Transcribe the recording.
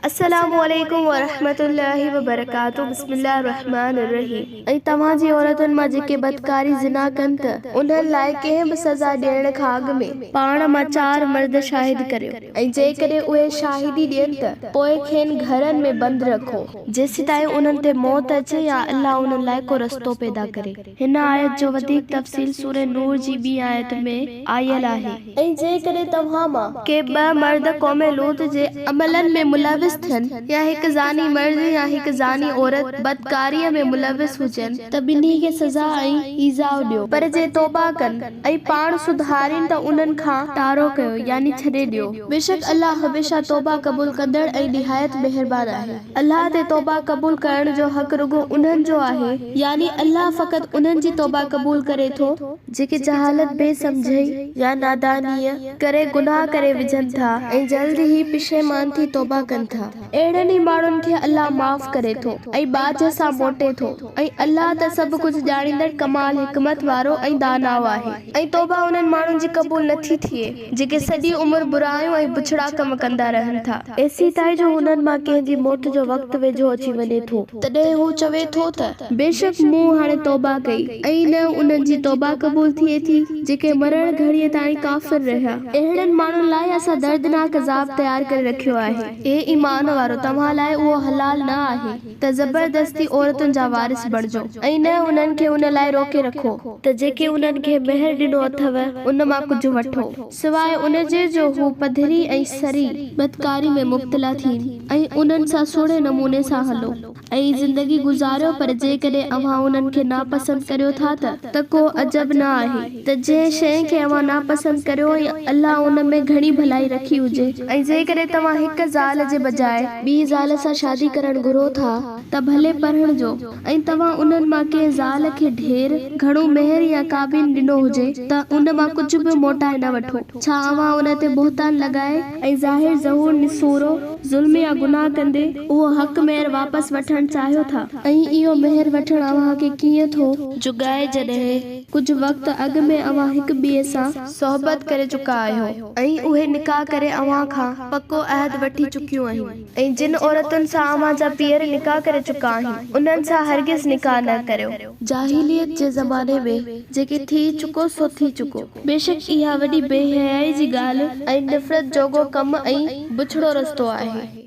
السلام عليڪم ورحمة الله وبرڪاته بسم الله الرحمٰن الرحيم. ۽ توهان جي عورتن مان جيڪي بدڪاري، زنا، ڪن ته انهن لاء ڪنهن به سزا ڏيڻ کان اڳ ۾ پاڻ مان چار مرد شاهد ڪريو ۽ جيڪڏهن اهي شاهدي ڏين ته پوء کين گهرن ۾ بند رکو جيسيتائين انهن تي موت اچي يا الله انهن لاء ڪو رستو پيدا ڪري. هن آيت جو وڌيڪ تفصيل سورة نور جي ٻي آيت ۾ آيل آهي. ۽ جيڪڏهن توهان مان ڪي ٻه مرد قوم لوط جي عملن ۾ ملوث ٿين يا هڪ زاني مرد يا هڪ زاني عورت بدڪاريء ۾ ملوث هجن ته ٻنهي کي سزا ۽ ايذاء ڏيو، پر جي توبه ڪن ۽ پاڻ سڌارين ته انهن کان ٽارو ڪيو يعني ڇڏي ڏيو، بيشڪ الله هميشه توبه قبول ڪندڙ ۽ نهايت مهربان آهي. الله تي توبه قبول ڪرڻ جو حق رڳو انهن جو آهي، يعني الله فقط انهن جي توبه قبول ڪري ٿو، جيڪي جهالت، بي سمجهئي يا نادانيء ڪري گناهه ڪري وجهن ٿا ۽ جلد ئي پشيمان ٿي توبه ڪن ٿا. اهڙن ئي ماڻهن کي الله معاف ڪري ٿو ۽ ٻاجهه سان موٽي ٿو ۽ الله ته سڀ ڪجهه ڄاڻيندڙ، ڪمال حڪمت وارو ۽ داناء آهي. ۽ توبه انهن ماڻهن جي قبول نه ٿي ٿئي، جيڪي سڄي عمر برايون ۽ بڇڙا ڪم ڪندا رهن ٿا. ايسيتائين جو هنن مان ڪنهن جي موت جو وقت ويجهو اچي وڃي ٿو. تڏهن هو چوي ٿو ته. بيشڪ مون هاڻي توبه ڪئي. ۽ نه انهن جي توبه قبول ٿئي ٿي، جيڪي مرڻ گهڙيء تائين ڪافر رهيا. اهڙن ماڻهن لاء اسان دردناڪ عذاب تيار ڪري رکيو آهي. اي ايمان وارؤ! توهان لاء اهو حلال نه آهي. ته زبردستي عورتن جا وارث بڻجو ۽ نه انهن کي ان لاء روڪي رکو. ته جيڪي انهن کي مهر ڏنو اٿو ان مان ڪجهه وٺو، سواء ان جي جو هو پڌري ۽ صريح بدڪاري ۾ مبتلا ٿين ۽ انهن سان سهڻي نموني سان هلو ۽ زندگي گذاريو پر جيڪڏهن اوهان انهن کي ناپسند ڪريو ٿا ته ته ڪو عجب نه آهي ته جنهن شيء کي اوهان ناپسند ڪريو ۽ الله ان ۾ گهڻي ڀلائي رکي هجي. ۽ جيڪڏهن توهان هڪ زال جي بجاء ٻي زال سان شادي ڪرڻ گهرو ٿا ته ڀلي پرڻجو ۽ توهان انهن مان ڪنهن زال کي ڍير، گهڻو مهر يا ڪابين ڏنو هجي ته ان مان ڪجهه به موٽائي نه وٺو. ڇا اوهان ان تي بهتان لڳائي ۽ ظاهر ظهور نسورو ظلم يا گناهه ڪندي اهو حق مهر واپس وٺڻ چاهيو ٿا؟ ۽ اهو مهر وٺڻ اوهان کي ڪيئن ٿو جڳائي جڏهن ڪجهه وقت اڳ ۾ اوهان هڪ ٻئي سان صحبت ڪري چڪا آهيو؟ ۽ اهي نڪاح ڪري اوهان کان پڪو عهد وٺي چڪيون آهن ۽ جن عورتن سان اوهان جا پيئر نڪاح ڪري چڪا آهن انهن سان هرگز نڪاح نه ڪريو. جاهليت جي زماني ۾ جيڪي ٿي چڪو سو ٿي چڪو. بيشڪ اها وڏي بي حيائي جي ڳالهه ۽ نفرت جوڳو ڪم ۽ بڇڙو رستو آهي.